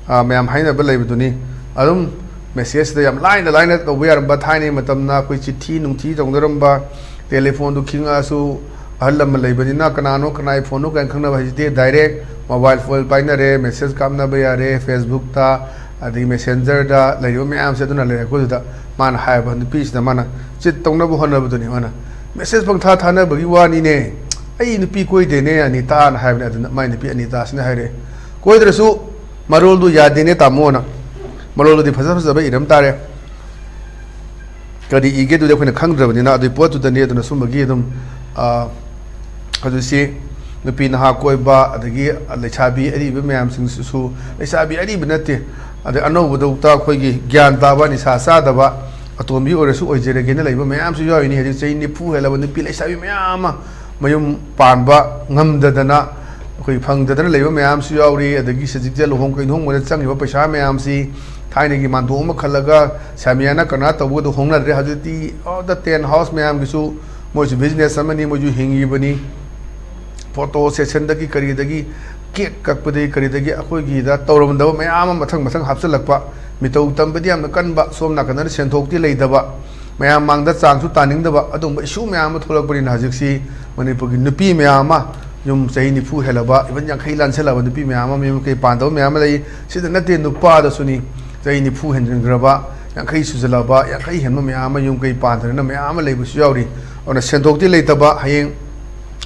ꯑꯥ, ꯃꯌꯥꯝ ꯍꯥꯏꯅꯕ ꯂꯩꯕꯗꯨꯅꯤ꯫ ꯑꯗꯨꯝ ꯃꯦꯁꯦꯖꯇ ꯌꯥꯝ ꯂꯥꯏꯅ ꯂꯥꯏꯅ ꯇꯧꯕ ꯌꯥꯔꯝꯕ ꯊꯥꯏꯅꯒꯤ ꯃꯇꯝꯅ ꯑꯩꯈꯣꯏ ꯆꯤꯊꯤ ꯅꯨꯡꯊꯤ ꯇꯧꯅꯔꯝꯕ, ꯇꯦꯂꯤꯐꯣꯟꯗꯨ ꯈꯤꯡꯉꯛꯑꯁꯨ ꯑꯍꯜ ꯂꯃꯟ ꯂꯩꯕꯅꯤꯅ ꯀꯅꯥꯅꯣ ꯀꯅꯥꯒꯤ ꯐꯣꯟꯅꯣ ꯀꯥꯏꯅ ꯈꯪꯅꯕ꯫ ꯍꯧꯖꯤꯛꯇꯤ ꯗꯥꯏꯔꯦꯛ ꯃꯣꯕꯥꯏꯜ ꯐꯣꯟ ꯄꯥꯏꯅꯔꯦ, ꯃꯦꯁꯦꯖ ꯀꯥꯞꯅꯕ ꯌꯥꯔꯦ, ꯐꯦꯁꯕꯨꯛꯇ, ꯑꯗꯒꯤ ꯃꯦꯁꯦꯟꯖꯔꯗ ꯂꯩꯔꯤꯕ ꯃꯌꯥꯝꯁꯦ꯫ ꯑꯗꯨꯅ ꯂꯩꯔꯛꯄꯗꯨꯗ ꯃꯥꯅ ꯍꯥꯏꯕ ꯅꯨꯄꯤꯁꯤꯗ ꯃꯥꯅ ꯆꯤꯠ ꯇꯧꯅꯕ ꯍꯣꯠꯅꯕꯗꯨꯅꯤ꯫ ꯃꯥꯅ, "ꯃꯦꯁꯦꯖ ꯄꯪꯊꯥ ꯊꯥꯅꯕꯒꯤ ꯋꯥꯅꯤꯅꯦ, ꯑꯩ ꯅꯨꯄꯤ ꯀꯣꯏꯗꯦꯅꯦ ꯑꯅꯤꯇꯥꯅ" ꯍꯥꯏꯕꯅꯦ꯫ ꯑꯗꯨꯅ ꯃꯥꯏ ꯅꯨꯄꯤ ꯑꯅꯤꯇꯥꯁꯤꯅ ꯍꯥꯏꯔꯦ, "ꯀꯣꯏꯗ꯭ꯔꯁꯨ ꯃꯔꯣꯜꯗꯨ ꯌꯥꯗꯦꯅꯦ ꯇꯥꯃꯣꯅ"꯫ ꯃꯔꯣꯜꯗꯨꯗꯤ ꯐꯖ ꯐꯖꯕ ꯏꯔꯝ ꯇꯥꯔꯦ꯫ ꯀꯔꯤ ꯏꯒꯦꯗꯨꯗꯤ ꯑꯩꯈꯣꯏꯅ ꯈꯪꯗ꯭ꯔꯕꯅꯤꯅ ꯑꯗꯨꯒꯤ ꯄꯣꯠꯇꯨꯗꯅꯤ꯫ ꯑꯗꯨꯅ ꯁꯨꯝꯕꯒꯤ ꯑꯗꯨꯝ, ꯑꯥ, ꯍꯧꯖꯤꯛꯁꯤ ꯅꯨꯄꯤ ꯅꯍꯥ ꯀꯣꯏꯕ, ꯑꯗꯒꯤ ꯂꯩꯁꯥꯕꯤ ꯑꯔꯤꯕ ꯃꯌꯥꯝꯁꯤꯡꯁꯤꯁꯨ, ꯂꯩꯁꯥꯕꯤ ꯑꯔꯤꯕ ꯅꯠꯇꯦ, ꯑꯗꯩ ꯑꯅꯧꯕꯗꯧꯇ ꯑꯩꯈꯣꯏꯒꯤ ꯒ꯭ꯌꯥꯟ ꯇꯥꯕ, ꯅꯤꯁꯥ ꯆꯥꯗꯕ, ꯑꯇꯣꯝꯕꯤ ꯑꯣꯏꯔꯁꯨ ꯑꯣꯏꯖꯔꯒꯦꯅ ꯂꯩꯕ ꯃꯌꯥꯝꯁꯨ ꯌꯥꯎꯔꯤꯅꯤ꯫ ꯍꯧꯖꯤꯛ ꯆꯍꯤ ꯅꯤꯐꯨ ꯍꯦꯜꯂꯕ ꯅꯨꯄꯤ ꯂꯩꯁꯥꯕꯤ ꯃꯌꯥꯝ ꯑꯃ ꯃꯌꯨꯝ ꯄꯥꯟꯕ ꯉꯝꯗꯗꯅ, ꯑꯩꯈꯣꯏ ꯐꯪꯗꯗꯅ ꯂꯩꯕ ꯃꯌꯥꯝꯁꯨ ꯌꯥꯎꯔꯤ꯫ ꯑꯗꯒꯤ ꯍꯧꯖꯤꯛꯇꯤ ꯂꯨꯍꯣꯡ ꯀꯩꯗꯣꯡꯕꯗ ꯆꯪꯉꯤꯕ ꯄꯩꯁꯥ ꯃꯌꯥꯝꯁꯤ, ꯊꯥꯏꯅꯒꯤ ꯃꯥꯟꯗꯣꯞ ꯑꯃ ꯈꯜꯂꯒ ꯁꯥꯃꯤꯌꯥꯅ ꯀꯔꯅꯥ ꯇꯧꯕꯒꯗꯣ ꯍꯣꯡꯅꯗ꯭ꯔꯦ꯫ ꯍꯧꯖꯤꯛꯇꯤ ꯑꯣ, ꯗ ꯇꯦꯟ ꯍꯥꯎꯁ ꯃꯌꯥꯝꯒꯤꯁꯨ ꯃꯣꯏꯁꯨ ꯕꯤꯖꯤꯅꯦꯁ ꯑꯃꯅꯤ, ꯃꯣꯏꯁꯨ ꯍꯤꯡꯉꯤꯕꯅꯤ꯫ ꯐꯣꯇꯣ ꯁꯦꯁꯟꯗꯒꯤ ꯀꯔꯤꯗꯒꯤ, ꯀꯦꯛ ꯀꯛꯄꯗꯒꯤ ꯀꯔꯤꯗꯒꯤ ꯑꯩꯈꯣꯏꯒꯤꯗ ꯇꯧꯔꯝꯗꯕ ꯃꯌꯥꯝ ꯑꯃ ꯃꯊꯪ ꯃꯊꯪ ꯍꯥꯞꯆꯤꯜꯂꯛꯄ, ꯃꯤꯇꯧ ꯇꯝꯕꯗꯤ ꯌꯥꯝꯅ ꯀꯟꯕ, ꯁꯣꯝ ꯅꯥꯀꯟꯗꯅ ꯁꯦꯟꯊꯣꯛꯇꯤ ꯂꯩꯇꯕ, ꯃꯌꯥꯝ ꯃꯥꯡꯗ ꯆꯥꯡꯁꯨ ꯇꯥꯅꯤꯡꯗꯕ, ꯑꯗꯨꯒꯨꯝꯕ ꯏꯁꯨ ꯃꯌꯥꯝ ꯑꯃ ꯊꯣꯛꯂꯛꯄꯅꯤꯅ ꯍꯧꯖꯤꯛꯁꯤ ꯃꯅꯤꯄꯨꯔꯒꯤ ꯅꯨꯄꯤ ꯃꯌꯥꯝ ꯑꯃ, ꯌꯨꯝ ꯆꯍꯤ ꯅꯤꯐꯨ ꯍꯦꯜꯂꯕ, ꯏꯚꯟ ꯌꯥꯡꯈꯩ ꯂꯥꯟꯁꯜꯂꯕ ꯅꯨꯄꯤ ꯃꯌꯥꯝ ꯑꯃ ꯃꯌꯨꯝ ꯀꯩ ꯄꯥꯟꯗꯕ ꯃꯌꯥꯝ ꯑꯃ ꯂꯩ꯫ ꯁꯤꯗ ꯅꯠꯇꯦ, ꯅꯨꯄꯥꯗꯁꯨꯅꯤ, ꯆꯍꯤ ꯅꯤꯐꯨ ꯍꯦꯟꯖꯤꯟꯈ꯭ꯔꯕ, ꯌꯥꯡꯈꯩ ꯁꯨꯖꯜꯂꯕ, ꯌꯥꯡꯈꯩ ꯍꯦꯟꯕ ꯃꯌꯥꯝ ꯑꯃ ꯌꯨꯝ ꯀꯩ ꯄꯥꯟꯗꯅ ꯃꯌꯥꯝ ꯑꯃ ꯂꯩꯕꯁꯨ ꯌꯥꯎꯔꯤ꯫ ꯑꯗꯨꯅ ꯁꯦꯟꯊꯣꯛꯇꯤ ꯂꯩꯇꯕ, ꯍꯌꯦꯡ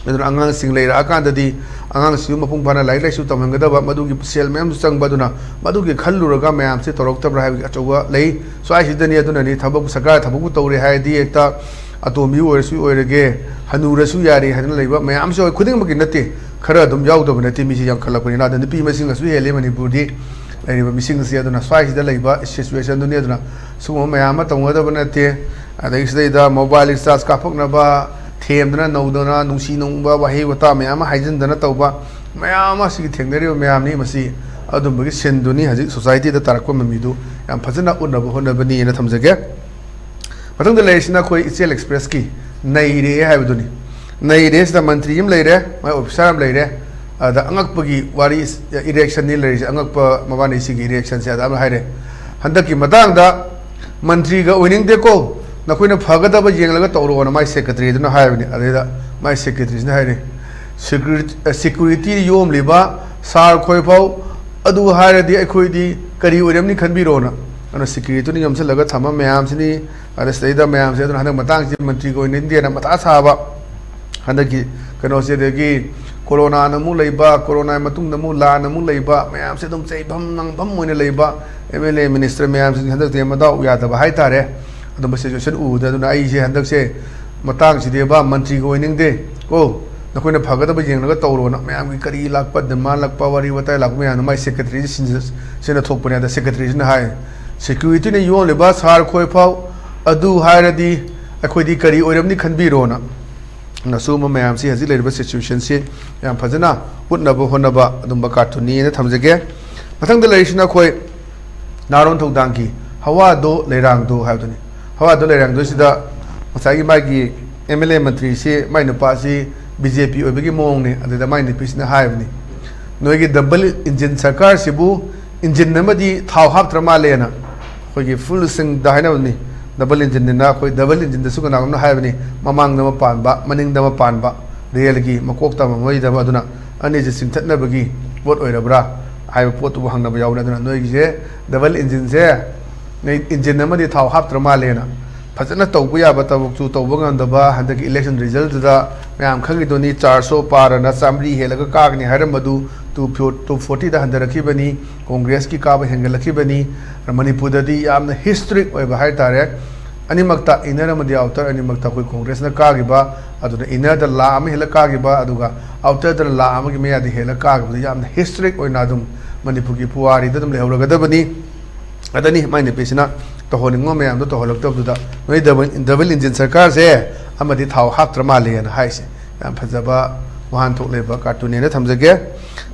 ꯑꯗꯨꯅ ꯑꯉꯥꯡꯁꯤꯡ ꯂꯩꯔꯛꯑꯀꯥꯟꯗꯗꯤ ꯑꯉꯥꯡꯁꯤꯁꯨ ꯃꯄꯨꯡ ꯐꯥꯅ ꯂꯥꯏꯔꯤꯛ ꯂꯥꯏꯁꯨ ꯇꯝꯍꯟꯒꯗꯕ, ꯃꯗꯨꯒꯤ ꯁꯦꯜ ꯃꯌꯥꯝꯁꯨ ꯆꯪꯕ꯫ ꯑꯗꯨꯅ ꯃꯗꯨꯒꯤ ꯈꯜꯂꯨꯔꯒ ꯃꯌꯥꯝꯁꯦ ꯇꯧꯔꯛꯇꯕ꯭ꯔꯥ ꯍꯥꯏꯕꯒꯤ ꯑꯆꯧꯕ ꯂꯩ꯫ ꯁ꯭ꯋꯥꯏꯁꯤꯗꯅꯤ꯫ ꯑꯗꯨꯅꯅꯤ ꯊꯕꯛ, ꯁꯔꯀꯥꯔ ꯊꯕꯛꯄꯨ ꯇꯧꯔꯦ ꯍꯥꯏꯔꯗꯤ ꯍꯦꯛꯇ ꯑꯇꯣꯝꯕꯤ ꯑꯣꯏꯔꯁꯨ ꯑꯣꯏꯔꯒꯦ, ꯍꯅꯨꯔꯁꯨ ꯌꯥꯔꯦ ꯍꯥꯏꯗꯅ ꯂꯩꯕ ꯃꯌꯥꯝꯁꯨ ꯌꯥꯎꯋꯤ꯫ ꯈꯨꯗꯤꯡꯃꯛꯀꯤ ꯅꯠꯇꯦ, ꯈꯔ ꯑꯗꯨꯝ ꯌꯥꯎꯗꯕ ꯅꯠꯇꯦ꯫ ꯃꯤꯁꯤ ꯌꯥꯝꯈꯠꯂꯛꯄꯅꯤꯅ꯫ ꯑꯗ ꯅꯨꯄꯤ ꯃꯁꯤꯡꯅꯁꯨ ꯍꯦꯜꯂꯦ ꯃꯅꯤꯄꯨꯔꯗꯤ꯫ ꯂꯩꯔꯤꯕ ꯃꯤꯁꯤꯡ ꯑꯁꯤ꯫ ꯑꯗꯨꯅ ꯁ꯭ꯋꯥꯏꯁꯤꯗ ꯂꯩꯕ ꯁꯤꯆꯨꯋꯦꯁꯟꯗꯨꯅꯤ꯫ ꯑꯗꯨꯅ ꯁꯤꯒꯨꯝꯕ ꯃꯌꯥꯝ ꯑꯃ ꯇꯧꯅꯗꯕ ꯅꯠꯇꯦ꯫ ꯑꯗꯒꯤ ꯁꯤꯗꯩꯗ ꯃꯣꯕꯥꯏꯜ ꯔꯤꯆꯥꯔꯖ ꯀꯥꯞꯄꯛꯅꯕ, ꯊꯦꯝꯗꯅ ꯅꯧꯗꯅ ꯅꯨꯡꯁꯤ ꯅꯨꯡꯕ ꯋꯥꯍꯩ ꯋꯥꯇꯥ ꯃꯌꯥꯝ ꯑꯃ ꯍꯥꯏꯖꯤꯟꯗꯅ ꯇꯧꯕ ꯃꯌꯥꯝ ꯑꯃ ꯁꯤꯒꯤ ꯊꯦꯡꯅꯔꯤꯕ ꯃꯌꯥꯝꯅꯤ꯫ ꯃꯁꯤ ꯑꯗꯨꯝꯕꯒꯤ ꯁꯤꯟꯗꯨꯅꯤ ꯍꯧꯖꯤꯛ ꯁꯣꯁꯥꯏꯇꯤꯗ ꯇꯥꯔꯛꯄ ꯃꯃꯤꯗꯨ ꯌꯥꯝ ꯐꯖꯅ ꯎꯠꯅꯕ ꯍꯣꯠꯅꯕꯅꯤꯅ ꯊꯝꯖꯒꯦ꯫ ꯃꯊꯪꯗ ꯂꯩꯔꯤꯁꯤꯅ ꯑꯩꯈꯣꯏ ꯏꯆꯦꯜ ꯑꯦꯛꯁꯄ꯭ꯔꯦꯁꯀꯤ ꯅꯩꯔꯦ ꯍꯥꯏꯕꯗꯨꯅꯤ꯫ ꯅꯩꯔꯦ ꯁꯤꯗ ꯃꯟꯇ꯭ꯔꯤ ꯑꯃ ꯂꯩꯔꯦ, ꯃꯥꯏ ꯑꯣꯐꯤꯁꯥꯔ ꯑꯃ ꯂꯩꯔꯦ, ꯑꯗ ꯑꯉꯛꯄꯒꯤ ꯋꯥꯔꯤ, ꯏꯔꯦꯛꯁꯟꯅꯤ ꯂꯩꯔꯤꯁꯦ, ꯑꯉꯛꯄ ꯃꯕꯥꯅꯤ ꯁꯤꯒꯤ ꯏꯔꯦꯛꯁꯟꯁꯦ꯫ ꯑꯗ ꯑꯃ ꯍꯥꯏꯔꯦ, ꯍꯟꯗꯛꯀꯤ ꯃꯇꯥꯡꯗ ꯃꯟꯇ꯭ꯔꯤꯒ ꯑꯣꯏꯅꯤꯡꯗꯦꯀꯣ, ꯅꯈꯣꯏꯅ ꯐꯒꯗꯕ ꯌꯦꯡꯂꯒ ꯇꯧꯔꯣꯅ ꯃꯥꯏ ꯁꯦꯀ꯭ꯔꯦꯇꯔꯤꯗꯨꯅ ꯍꯥꯏꯕꯅꯤ꯫ ꯑꯗꯩꯗ ꯃꯥꯏ ꯁꯦꯀ꯭ꯔꯦꯇꯔꯤꯁꯤꯅ ꯍꯥꯏꯔꯦ, "ꯁꯦꯀ꯭ꯌꯨꯔꯤꯇꯤ, ꯁꯦꯀ꯭ꯌꯨꯔꯤꯇꯤ ꯌꯣꯝꯂꯤꯕ ꯁꯥꯔ ꯈꯣꯏꯐꯥꯎ ꯑꯗꯨ ꯍꯥꯏꯔꯗꯤ ꯑꯩꯈꯣꯏꯗꯤ ꯀꯔꯤ ꯑꯣꯏꯔꯝꯅꯤ ꯈꯟꯕꯤꯔꯣꯅ"꯫ ꯑꯗꯨꯅ ꯁꯦꯀ꯭ꯌꯨꯔꯤꯇꯤꯅ ꯌꯣꯝꯁꯤꯜꯂꯒ ꯊꯝꯕ ꯃꯌꯥꯝꯁꯤꯅꯤ꯫ ꯑꯗ ꯁꯤꯗꯩꯗ ꯃꯌꯥꯝꯁꯦ, ꯑꯗꯨꯅ ꯍꯟꯗꯛ ꯃꯇꯥꯡꯁꯤ ꯃꯟꯇ꯭ꯔꯤꯒ ꯑꯣꯏꯅꯤꯡꯗꯦꯅ ꯃꯊꯥ ꯁꯥꯕ꯫ ꯍꯟꯗꯛꯀꯤ ꯀꯩꯅꯣꯁꯦ, ꯑꯗꯒꯤ ꯀꯣꯔꯣꯅꯥꯅ ꯑꯃꯨꯛ ꯂꯩꯕ, ꯀꯣꯔꯣꯅꯥꯒꯤ ꯃꯇꯨꯡꯗ ꯑꯃꯨꯛ ꯂꯥꯟ ꯑꯃꯨꯛ ꯂꯩꯕ, ꯃꯌꯥꯝꯁꯦ ꯑꯗꯨꯝ ꯆꯩꯐꯝ ꯅꯪꯐꯝ ꯑꯣꯏꯅ ꯂꯩꯕ ꯑꯦꯝ ꯑꯦꯜ ꯑꯦ, ꯃꯤꯅꯤꯁꯇꯔ ꯃꯌꯥꯝꯁꯤꯡꯁꯦ ꯍꯟꯗꯛꯇꯤ ꯃꯗꯥꯎ ꯌꯥꯗꯕ ꯍꯥꯏꯇꯥꯔꯦ꯫ ꯑꯗꯨꯝꯕ ꯁꯤꯆꯨꯋꯦꯁꯟ ꯎꯕꯗ, ꯑꯗꯨꯅ ꯑꯩꯁꯦ ꯍꯟꯗꯛꯁꯦ ꯃꯇꯥꯡꯁꯤꯗꯤꯕ ꯃꯟꯇ꯭ꯔꯤꯒ ꯑꯣꯏꯅꯤꯡꯗꯦ ꯀꯣ, ꯅꯈꯣꯏꯅ ꯐꯒꯗꯕ ꯌꯦꯡꯂꯒ ꯇꯧꯔꯣꯅ ꯃꯌꯥꯝꯒꯤ ꯀꯔꯤ ꯂꯥꯛꯄ, ꯗꯤꯃꯥꯟ ꯂꯥꯛꯄ, ꯋꯥꯔꯤ ꯋꯥꯇꯥꯏ ꯂꯥꯛꯄ ꯃꯌꯥꯝꯗꯣ ꯃꯥꯏ ꯁꯦꯀ꯭ꯔꯦꯇꯔꯤꯁꯤ ꯁꯤꯟꯅ-, ꯁꯤꯟꯅ ꯊꯣꯛꯄꯅꯦ꯫ ꯑꯗ ꯁꯦꯀ꯭ꯔꯦꯇꯔꯤꯁꯤꯅ ꯍꯥꯏ, "ꯁꯦꯀ꯭ꯌꯨꯔꯤꯇꯤꯅ ꯌꯣꯜꯂꯤꯕ ꯁꯥꯔ ꯈꯣꯏꯐꯥꯎ ꯑꯗꯨ ꯍꯥꯏꯔꯗꯤ ꯑꯩꯈꯣꯏꯗꯤ ꯀꯔꯤ ꯑꯣꯏꯔꯝꯅꯤ ꯈꯟꯕꯤꯔꯣꯅ"꯫ ꯑꯗꯨꯅ ꯁꯤꯒꯨꯝꯕ ꯃꯌꯥꯝꯁꯤ, ꯍꯧꯖꯤꯛ ꯂꯩꯔꯤꯕ ꯁꯤꯆꯨꯋꯦꯁꯟꯁꯤ ꯌꯥꯝ ꯐꯖꯅ ꯎꯠꯅꯕ ꯍꯣꯠꯅꯕ ꯑꯗꯨꯝꯕ ꯀꯥꯔꯇꯨꯟꯅꯤꯅ ꯊꯝꯖꯒꯦ꯫ ꯃꯊꯪꯗ ꯂꯩꯔꯤꯁꯤꯅ ꯑꯩꯈꯣꯏ ꯅꯥꯔꯣꯟ ꯊꯧꯗꯥꯡꯒꯤ "ꯍꯋꯥꯗꯣ ꯂꯩꯔꯥꯡꯗꯣ" ꯍꯥꯏꯕꯗꯨꯅꯤ꯫ "ꯍꯋꯥꯗꯣ ꯂꯩꯔꯥꯡꯗꯣ" ꯁꯤꯗ ꯉꯁꯥꯏꯒꯤ ꯃꯥꯒꯤ ꯑꯦꯝ ꯑꯦꯜ ꯑꯦ ꯃꯟꯇ꯭ꯔꯤꯁꯤ, ꯃꯥꯏ ꯅꯨꯄꯥꯁꯤ ꯕꯤ ꯖꯦ ꯄꯤ ꯑꯣꯏꯕꯒꯤ ꯃꯑꯣꯡꯅꯤ꯫ ꯑꯗꯨꯗ ꯃꯥꯏ ꯅꯨꯄꯤꯁꯤꯅ ꯍꯥꯏꯕꯅꯤ, "ꯅꯣꯏꯒꯤ ꯗꯕꯜ ꯏꯟꯖꯤꯟ ꯁꯔꯀꯥꯔꯁꯤꯕꯨ ꯏꯟꯖꯤꯟ ꯑꯃꯗꯤ ꯊꯥꯎ ꯍꯥꯞꯇ꯭ꯔ ꯃꯥꯜꯂꯦꯅ"꯫ ꯑꯩꯈꯣꯏꯒꯤ ꯐꯨꯜ ꯁꯤꯡꯗ ꯍꯥꯏꯅꯕꯅꯤ, ꯗꯕꯜ ꯏꯟꯖꯤꯟꯅꯤꯅ꯫ ꯑꯩꯈꯣꯏ ꯗꯕꯜ ꯏꯟꯖꯤꯟꯗꯁꯨ ꯀꯅꯥꯒꯨꯝꯕꯅ ꯍꯥꯏꯕꯅꯤ, ꯃꯃꯥꯡꯗ ꯑꯃ ꯄꯥꯟꯕ, ꯃꯅꯤꯡꯗ ꯑꯃ ꯄꯥꯟꯕ, ꯔꯦꯜꯒꯤ ꯃꯀꯣꯛꯇ ꯑꯃ ꯃꯩꯗ ꯑꯃ꯫ ꯑꯗꯨꯅ ꯑꯅꯤꯁꯦ ꯆꯤꯡꯊꯠꯅꯕꯒꯤ ꯄꯣꯠ ꯑꯣꯏꯔꯕ꯭ꯔꯥ ꯍꯥꯏꯕ ꯄꯣꯠꯇꯨꯕꯨ ꯍꯪꯅꯕ ꯌꯥꯎꯕꯅꯤ꯫ ꯑꯗꯨꯅ ꯅꯣꯏꯒꯤꯁꯦ ꯗꯕꯜ ꯏꯟꯖꯤꯟꯁꯦ, ꯅꯣꯏ ꯏꯟꯖꯤꯟ ꯑꯃꯗꯤ ꯊꯥꯎ ꯍꯥꯞꯇ꯭ꯔ ꯃꯥꯜꯂꯦꯅ꯫ ꯐꯖꯅ ꯇꯧꯕ ꯌꯥꯕ ꯊꯕꯛꯁꯨ ꯇꯧꯕ ꯉꯝꯗꯕ, ꯍꯟꯗꯛꯀꯤ ꯏꯂꯦꯛꯁꯟ ꯔꯤꯖꯜꯗꯨꯗ ꯃꯌꯥꯝ ꯈꯪꯉꯤꯗꯨꯅꯤ, ꯆꯥꯔꯁꯣ ꯄꯥꯔꯅ ꯆꯥꯃꯔꯤ ꯍꯦꯜꯂꯒ ꯀꯥꯒꯅꯤ ꯍꯥꯏꯔꯝꯕꯗꯨ ꯇꯨ ꯐꯣꯔꯇꯤꯗ ꯍꯟꯊꯔꯛꯈꯤꯕꯅꯤ, ꯀꯣꯡꯒ꯭ꯔꯦꯁꯀꯤ ꯀꯥꯕ ꯍꯦꯟꯒꯠꯂꯛꯈꯤꯕꯅꯤ꯫ ꯃꯅꯤꯄꯨꯔꯗꯗꯤ ꯌꯥꯝꯅ ꯍꯤꯁꯇ꯭ꯔꯤꯛ ꯑꯣꯏꯕ ꯍꯥꯏ ꯇꯥꯔꯦ, ꯑꯅꯤꯃꯛꯇ, ꯏꯟꯅꯔ ꯑꯃꯗꯤ ꯑꯥꯎꯇꯔ ꯑꯅꯤꯃꯛꯇ ꯑꯩꯈꯣꯏ ꯀꯣꯡꯒ꯭ꯔꯦꯁꯅ ꯀꯥꯈꯤꯕ꯫ ꯑꯗꯨꯅ ꯏꯟꯅꯔꯗ ꯂꯥꯈ ꯑꯃ ꯍꯦꯜꯂ ꯀꯥꯈꯤꯕ, ꯑꯗꯨꯒ ꯑꯥꯎꯇꯔꯗꯅ ꯂꯥꯈ ꯑꯃꯒꯤ ꯃꯌꯥꯗꯤ ꯍꯦꯜꯂ ꯀꯥꯈꯤꯕꯗ ꯌꯥꯝꯅ ꯍꯤꯁꯇ꯭ꯔꯤꯛ ꯑꯣꯏꯅ ꯑꯗꯨꯝ ꯃꯅꯤꯄꯨꯔꯒꯤ ꯄꯨꯋꯥꯔꯤꯗ ꯑꯗꯨꯝ ꯂꯩꯍꯧꯔꯒꯗꯕꯅꯤ꯫ ꯑꯗꯅꯤ ꯃꯥꯏ ꯅꯨꯄꯤꯁꯤꯅ ꯇꯧꯍꯟꯅꯤꯡꯕ ꯃꯌꯥꯝꯗꯣ ꯇꯧꯍꯜꯂꯛꯇꯕꯗꯨꯗ, "ꯅꯣꯏ ꯗꯕꯜ ꯗꯕꯜ ꯏꯟꯖꯤꯟ ꯁꯔꯀꯥꯔꯁꯦ ꯑꯃꯗꯤ ꯊꯥꯎ ꯍꯥꯞꯇ꯭ꯔ ꯃꯥꯜꯂꯦꯅ" ꯍꯥꯏꯁꯦ꯫ ꯌꯥꯝ ꯐꯖꯕ ꯋꯥꯍꯟꯊꯣꯛ ꯂꯩꯕ ꯀꯥꯔꯇꯨꯟꯅꯦꯅ ꯊꯝꯖꯒꯦ꯫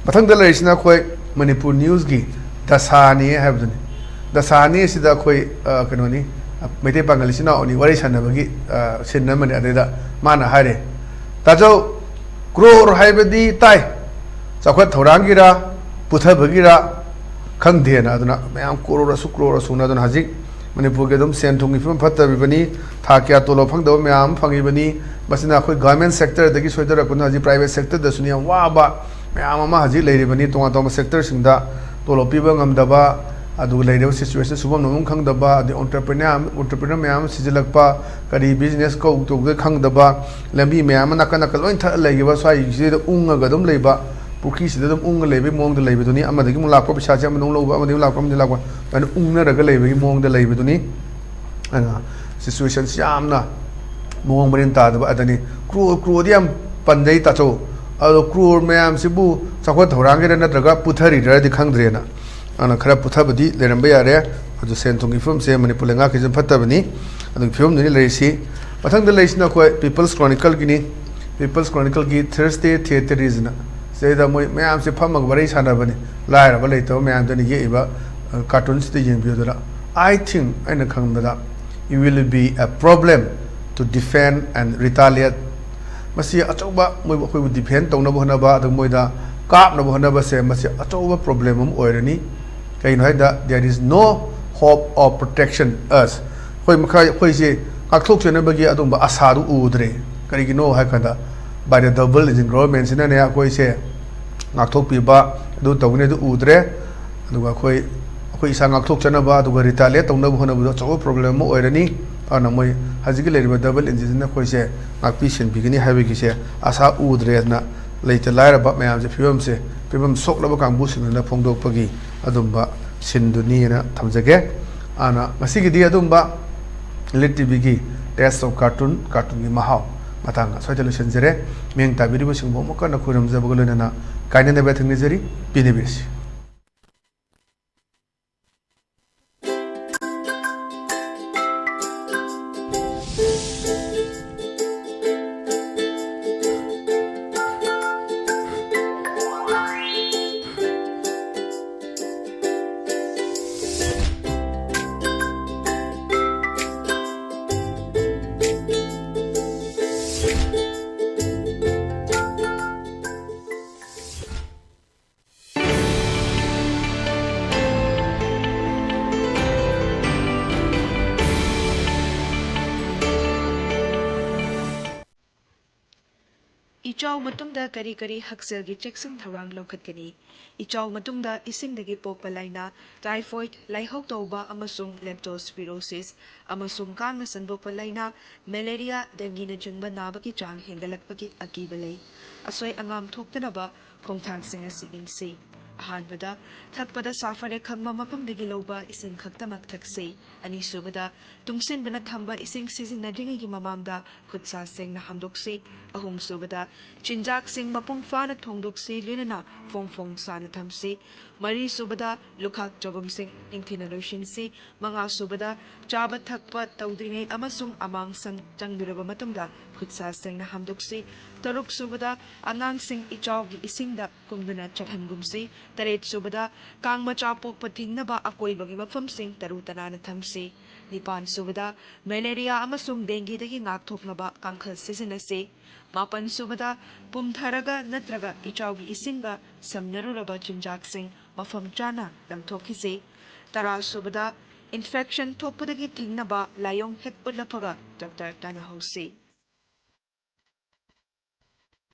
ꯃꯊꯪꯗ ꯂꯩꯔꯤꯁꯤꯅ ꯑꯩꯈꯣꯏ ꯃꯅꯤꯄꯨꯔ ꯅ꯭ꯌꯨꯁꯀꯤ ꯗꯁꯥꯅꯤ ꯍꯥꯏꯕꯗꯨꯅꯤ꯫ ꯗꯁꯥꯅꯤ ꯑꯁꯤꯗ ꯑꯩꯈꯣꯏ, ꯑ, ꯀꯩꯅꯣꯅꯤ, ꯃꯩꯇꯩ ꯄꯥꯉꯜ ꯏꯆꯤꯟ ꯏꯅꯥꯎ ꯑꯅꯤ ꯋꯥꯔꯤ ꯁꯥꯟꯅꯕꯒꯤ, ꯑ, ꯁꯤꯟ ꯑꯃꯅꯤ꯫ ꯑꯗꯩꯗ ꯃꯥꯅ ꯍꯥꯏꯔꯦ, "ꯇꯥꯖꯧ, ꯀ꯭ꯔꯣꯔ ꯍꯥꯏꯕꯗꯤ ꯇꯥꯏ, ꯆꯥꯎꯈꯠ ꯊꯧꯔꯥꯡꯒꯤꯔ, ꯄꯨꯊꯕꯒꯤꯔ ꯈꯪꯗꯦꯅ"꯫ ꯑꯗꯨꯅ ꯃꯌꯥꯝ ꯀ꯭ꯔꯣꯔ ꯑꯁꯨꯛ, ꯀ꯭ꯔꯣꯔ ꯑꯁꯨꯛꯅ꯫ ꯑꯗꯨꯅ ꯍꯧꯖꯤꯛ ꯃꯅꯤꯄꯨꯔꯒꯤ ꯑꯗꯨꯝ ꯁꯦꯟ ꯊꯨꯝꯒꯤ ꯐꯤꯕꯝ ꯐꯠꯇꯕꯤꯕꯅꯤ, ꯊꯥ ꯀꯌꯥ ꯇꯣꯂꯣꯞ ꯐꯪꯗꯕ ꯃꯌꯥꯝ ꯑꯃ ꯐꯪꯉꯤꯕꯅꯤ꯫ ꯃꯁꯤꯅ ꯑꯩꯈꯣꯏ ꯒꯚꯔꯟꯃꯦꯟ ꯁꯦꯛꯇꯔꯗꯒꯤ ꯁꯣꯏꯗꯔꯛꯄꯅ ꯍꯧꯖꯤꯛ ꯄ꯭ꯔꯥꯏꯚꯦꯠ ꯁꯦꯛꯇꯔꯗꯁꯨꯅꯤ ꯌꯥꯝ ꯋꯥꯕ ꯃꯌꯥꯝ ꯑꯃ ꯍꯧꯖꯤꯛ ꯂꯩꯔꯤꯕꯅꯤ꯫ ꯇꯣꯉꯥꯟ ꯇꯣꯉꯥꯟꯕ ꯁꯦꯛꯇꯔꯁꯤꯡꯗ ꯇꯣꯂꯣꯞ ꯄꯤꯕ ꯉꯝꯗꯕ, ꯑꯗꯨꯒ ꯂꯩꯔꯤꯕ ꯁꯤꯆꯨꯋꯦꯁꯟ, ꯁꯨꯐꯝ ꯅꯣꯝꯐꯝ ꯈꯪꯗꯕ, ꯑꯗꯩ ꯑꯣꯟꯇꯔꯄ꯭ꯔꯤꯅꯔ, ꯑꯣꯟꯇꯔꯄ꯭ꯔꯤꯅꯔ ꯃꯌꯥꯝ ꯑꯃ ꯁꯤꯖꯤꯜꯂꯛꯄ, ꯀꯔꯤ ꯕꯤꯖꯤꯅꯦꯁ ꯀꯧ-, ꯇꯧꯗꯣꯏ ꯈꯪꯗꯕ, ꯂꯝꯕꯤ ꯃꯌꯥꯝ ꯑꯃ ꯅꯥꯀꯟ ꯅꯥꯀꯟ ꯂꯣꯏ ꯊꯠꯂ ꯂꯩꯈꯤꯕ, ꯁ꯭ꯋꯥꯏꯁꯤꯗ ꯎꯪꯉꯒ ꯑꯗꯨꯝ ꯂꯩꯕ, ꯄꯨꯈ꯭ꯔꯤꯁꯤꯗ ꯑꯗꯨꯝ ꯎꯪꯉ ꯂꯩꯕꯒꯤ ꯃꯑꯣꯡꯗ ꯂꯩꯕꯗꯨꯅꯤ꯫ ꯑꯃꯗꯒꯤ ꯑꯃꯨꯛ ꯂꯥꯛꯄ ꯄꯩꯁꯥꯁꯦ ꯑꯃꯗ ꯑꯃꯨꯛ ꯂꯧꯕ, ꯑꯃꯗꯒꯤ ꯑꯃꯨꯛ ꯂꯥꯛꯄ, ꯑꯃꯗꯒꯤ ꯂꯥꯛꯄ, ꯑꯗꯨꯃꯥꯏꯅ ꯎꯪꯅꯔꯒ ꯂꯩꯕꯒꯤ ꯃꯑꯣꯡꯗ ꯂꯩꯕꯗꯨꯅꯤ꯫ ꯑꯗꯨꯅ ꯁꯤꯆꯨꯋꯦꯁꯟꯁꯤ ꯌꯥꯝꯅ ꯃꯑꯣꯡ ꯃꯔꯤꯟ ꯇꯥꯗꯕ꯫ ꯑꯗꯅꯤ ꯀ꯭ꯔꯣꯔ, ꯀ꯭ꯔꯣꯔꯗꯤ ꯌꯥꯝ ꯄꯟꯖꯩ ꯇꯥꯆꯧ, ꯑꯗꯣ ꯀ꯭ꯔꯣꯔ ꯃꯌꯥꯝꯁꯤꯕꯨ ꯆꯥꯎꯈꯠ ꯊꯧꯔꯥꯡꯒꯤꯔ ꯅꯠꯇ꯭ꯔꯒ ꯄꯨꯊꯔꯤꯔꯗꯤ ꯈꯪꯗ꯭ꯔꯦꯅ꯫ ꯑꯗꯨꯅ ꯈꯔ ꯄꯨꯊꯕꯗꯤ ꯂꯩꯔꯝꯕ ꯌꯥꯔꯦ꯫ ꯑꯗꯨ ꯁꯦꯟ ꯊꯨꯝꯒꯤ ꯐꯤꯕꯝꯁꯦ ꯃꯅꯤꯄꯨꯔ ꯂꯩꯉꯥꯛꯀꯤꯁꯨ ꯐꯠꯇꯕꯅꯤ꯫ ꯑꯗꯨꯒꯤ ꯐꯤꯕꯝꯗꯨꯅꯤ ꯂꯩꯔꯤꯁꯤ꯫ ꯃꯊꯪꯗ ꯂꯩꯔꯤꯁꯤꯅ ꯑꯩꯈꯣꯏ ꯄꯤꯄꯜꯁ ꯀ꯭ꯔꯣꯅꯤꯀꯜꯒꯤꯅꯤ꯫ ꯄꯤꯄꯜꯁ ꯀ꯭ꯔꯣꯅꯤꯀꯜꯒꯤ ꯊꯔꯁꯗꯦ ꯊꯤꯌꯦꯇꯔꯤꯁꯅ, ꯁꯤꯗꯩꯗ ꯃꯣꯏ ꯃꯌꯥꯝꯁꯦ ꯐꯝꯃꯒ ꯋꯥꯔꯤ ꯁꯥꯟꯅꯕꯅꯤ꯫ ꯂꯥꯏꯔꯕ ꯂꯩꯇꯕ ꯃꯌꯥꯝꯗꯨꯅ ꯌꯦꯛꯏꯕ, ꯑ, ꯀꯥꯔꯇꯨꯟꯁꯤꯗ ꯌꯦꯡꯕꯤꯌꯨꯗꯅ꯫ "I think, ꯑꯩꯅ ꯈꯪꯕꯗ, it will be a problem to defend and retaliate." ꯃꯁꯤ ꯑꯆꯧꯕ, ꯃꯣꯏꯕꯨ, ꯑꯩꯈꯣꯏꯕꯨ ꯗꯤꯐꯦꯟ ꯇꯧꯅꯕ ꯍꯣꯠꯅꯕ, ꯑꯗꯨꯒ ꯃꯣꯏꯗ ꯀꯥꯞꯅꯕ ꯍꯣꯠꯅꯕꯁꯦ, ꯃꯁꯤ ꯑꯆꯧꯕ ꯄ꯭ꯔꯣꯕ꯭ꯂꯦꯝ ꯑꯃ ꯑꯣꯏꯔꯅꯤ꯫ ꯀꯩꯒꯤꯅꯣ ꯍꯥꯏꯗ, "There is no hope of protection us." ꯑꯩꯈꯣꯏ ꯃꯈꯥ, ꯑꯩꯈꯣꯏꯁꯦ ꯉꯥꯛꯊꯣꯛꯆꯅꯕꯒꯤ ꯑꯗꯨꯒꯨꯝꯕ ꯑꯁꯥꯗꯨ ꯎꯗ꯭ꯔꯦ꯫ ꯀꯔꯤꯒꯤꯅꯣ ꯍꯥꯏ ꯀꯥꯟꯗ, by the double engine government ꯁꯤꯅꯅꯦ ꯑꯩꯈꯣꯏꯁꯦ ꯉꯥꯛꯊꯣꯛꯄꯤꯕ ꯑꯗꯨ ꯇꯧꯒꯅꯤ, ꯑꯗꯨ ꯎꯗ꯭ꯔꯦ꯫ ꯑꯗꯨꯒ ꯑꯩꯈꯣꯏ, ꯑꯩꯈꯣꯏ ꯏꯁꯥ ꯉꯥꯛꯊꯣꯛꯆꯅꯕ ꯑꯗꯨꯒ ꯔꯤꯇꯥꯂꯤꯌꯦꯠ ꯇꯧꯅꯕ ꯍꯣꯠꯅꯕꯗ ꯑꯆꯧꯕ ꯄ꯭ꯔꯣꯕ꯭ꯂꯦꯝ ꯑꯃ ꯑꯣꯏꯔꯅꯤ꯫ ꯑꯗꯨꯅ ꯃꯣꯏ ꯍꯧꯖꯤꯛꯀꯤ ꯂꯩꯔꯤꯕ ꯗꯕꯜ ꯏꯟꯖꯤꯟꯁꯤꯅ ꯑꯩꯈꯣꯏꯁꯦ ꯉꯥꯛꯄꯤ ꯁꯦꯟꯕꯤꯒꯅꯤ ꯍꯥꯏꯕꯒꯤꯁꯦ ꯑꯁꯥ ꯎꯗ꯭ꯔꯦꯅ ꯂꯩꯇ ꯂꯥꯏꯔꯕ ꯃꯌꯥꯝꯁꯦ, ꯐꯤꯕꯝꯁꯦ, ꯐꯤꯕꯝ ꯁꯣꯛꯂꯕ ꯀꯥꯡꯕꯨꯁꯤꯡꯗꯨꯅ ꯐꯣꯡꯗꯣꯛꯄꯒꯤ ꯑꯗꯨꯝꯕ ꯁꯤꯟꯗꯨꯅꯤꯅ ꯊꯝꯖꯒꯦ꯫ ꯑꯗꯨꯅ ꯉꯁꯤꯒꯤꯗꯤ ꯑꯗꯨꯝꯕ ꯂꯤꯠ ꯇꯤꯚꯤꯒꯤ Taste of Cartoon, ꯀꯥꯔꯇꯨꯟꯒꯤ ꯃꯍꯥꯎ ꯃꯇꯥꯡ ꯑꯁ꯭ꯋꯥꯏꯗ ꯂꯣꯏꯁꯤꯟꯖꯔꯦ꯫ ꯃꯤꯠꯌꯦꯡ ꯇꯥꯕꯤꯔꯤꯕꯁꯤꯡꯕꯨ ꯑꯃꯨꯛ ꯍꯟꯅ ꯈꯨꯔꯨꯝꯖꯕꯒ ꯂꯣꯏꯅꯅ ꯀꯥꯏꯅꯅꯕ ꯊꯦꯡꯅꯖꯔꯤ꯫ ꯄꯤꯅꯕꯤꯔꯁꯤ꯫ ꯏꯆꯥꯎ ꯃꯇꯨꯡꯗ ꯀꯔꯤ ꯀꯔꯤ ꯍꯛꯁꯦꯜꯒꯤ ꯆꯦꯛꯁꯤꯟ ꯊꯧꯔꯥꯡ ꯂꯧꯈꯠꯀꯅꯤ? ꯏꯆꯥꯎ ꯃꯇꯨꯡꯗ ꯏꯁꯤꯡꯗꯒꯤ ꯄꯣꯛꯄ ꯂꯥꯏꯅꯥ, ꯇꯥꯏꯐꯣꯏꯗ, ꯂꯥꯏꯍꯧ ꯇꯧꯕ ꯑꯃꯁꯨꯡ ꯂꯦꯞꯇꯣꯁꯄꯤꯔꯣꯁꯤꯁ ꯑꯃꯁꯨꯡ ꯀꯥꯡꯅ ꯁꯟꯗꯣꯛꯄ ꯂꯥꯏꯅꯥ, ꯃꯦꯂꯦꯔꯤꯌꯥ, ꯗꯦꯡꯒꯤꯅꯆꯤꯡꯕ ꯅꯥꯕꯒꯤ ꯆꯥꯡ ꯍꯦꯟꯒꯠꯂꯛꯄꯒꯤ ꯑꯀꯤꯕ ꯂꯩ꯫ ꯑꯁꯣꯏ ꯑꯉꯥꯝ ꯊꯣꯛꯇꯅꯕ ꯈꯣꯡꯊꯥꯡꯁꯤꯡ ꯑꯁꯤ ꯏꯟꯁꯤ꯫ ꯑꯍꯥꯟꯕꯗ, ꯊꯛꯄꯗ ꯁꯥꯐꯔꯦ ꯈꯪꯕ ꯃꯐꯝꯗꯒꯤ ꯂꯧꯕ ꯏꯁꯤꯡ ꯈꯛꯇꯃꯛ ꯊꯛꯁꯤ꯫ ꯑꯅꯤꯁꯨꯕꯗ, ꯇꯨꯡꯁꯤꯟꯗꯨꯅ ꯊꯝꯕ ꯏꯁꯤꯡ ꯁꯤꯖꯤꯟꯅꯗ꯭ꯔꯤꯉꯩꯒꯤ ꯃꯃꯥꯡꯗ ꯈꯨꯠ ꯁꯥ ꯁꯦꯡꯅ ꯍꯥꯝꯗꯣꯛꯁꯤ꯫ ꯑꯍꯨꯝꯁꯨꯕꯗ, ꯆꯤꯟꯖꯥꯛꯁꯤꯡ ꯃꯄꯨꯡ ꯐꯥꯅ ꯊꯣꯡꯗꯣꯛꯁꯤ, ꯂꯣꯏꯅꯅ ꯐꯣꯡ ꯐꯣꯡ ꯁꯥꯅ ꯊꯝꯁꯤ꯫ ꯃꯔꯤꯁꯨꯕꯗ, ꯂꯨꯈꯥꯛ ꯆꯒꯨꯝꯁꯤꯡ ꯅꯤꯡꯊꯤꯅ ꯂꯣꯏꯁꯤꯟꯁꯤ꯫ ꯃꯉꯥꯁꯨꯕꯗ, ꯆꯥꯕ ꯊꯛꯄ ꯇꯧꯗ꯭ꯔꯤꯉꯩ ꯑꯃꯁꯨꯡ ꯑꯃꯥꯡ ꯁꯪ ꯆꯪꯗꯨꯔꯕ ꯃꯇꯨꯡꯗ ꯈꯨꯠ ꯁꯥ ꯁꯦꯡꯅ ꯍꯥꯝꯗꯣꯛꯁꯤ꯫ ꯇꯔꯨꯛꯁꯨꯕꯗ, ꯑꯉꯥꯡꯁꯤꯡ ꯏꯆꯥꯎꯒꯤ ꯏꯁꯤꯡꯗ ꯀꯨꯝꯗꯨꯅ ꯆꯠꯍꯟꯒꯨꯝꯁꯤ꯫ ꯇꯔꯦꯠꯁꯨꯕꯗ, ꯀꯥꯡ ꯃꯆꯥ ꯄꯣꯛꯄ ꯊꯤꯡꯅꯕ ꯑꯀꯣꯏꯕꯒꯤ ꯃꯐꯝꯁꯤꯡ ꯇꯔꯨ ꯇꯅꯥꯟꯅ ꯊꯝꯁꯤ꯫ ꯅꯤꯄꯥꯟꯁꯨꯕꯗ, ꯃꯦꯂꯦꯔꯤꯌꯥ ꯑꯃꯁꯨꯡ ꯗꯦꯡꯒꯤꯗꯒꯤ ꯉꯥꯛꯊꯣꯛꯅꯕ ꯀꯥꯡꯈꯜ ꯁꯤꯖꯤꯟꯅꯁꯤ꯫ ꯃꯥꯄꯟꯁꯨꯕꯗ, ꯄꯨꯝꯊꯔꯒ ꯅꯠꯇ꯭ꯔꯒ ꯏꯆꯥꯎꯒꯤ ꯏꯁꯤꯡꯒ ꯁꯝꯅꯔꯨꯔꯕ ꯆꯤꯟꯖꯥꯛꯁꯤꯡ ꯃꯐꯝ ꯆꯥꯅ ꯂꯪꯊꯣꯛꯈꯤꯁꯤ꯫ ꯇꯔꯥꯁꯨꯕꯗ, ꯏꯟꯐꯦꯛꯁꯟ ꯊꯣꯛꯄꯗꯒꯤ ꯊꯤꯡꯅꯕ ꯂꯥꯏꯑꯣꯡ ꯍꯦꯛ ꯎꯠꯂꯛꯄꯒ ꯗꯣꯛꯇꯔ ꯇꯥꯟꯅꯍꯧꯁꯤ꯫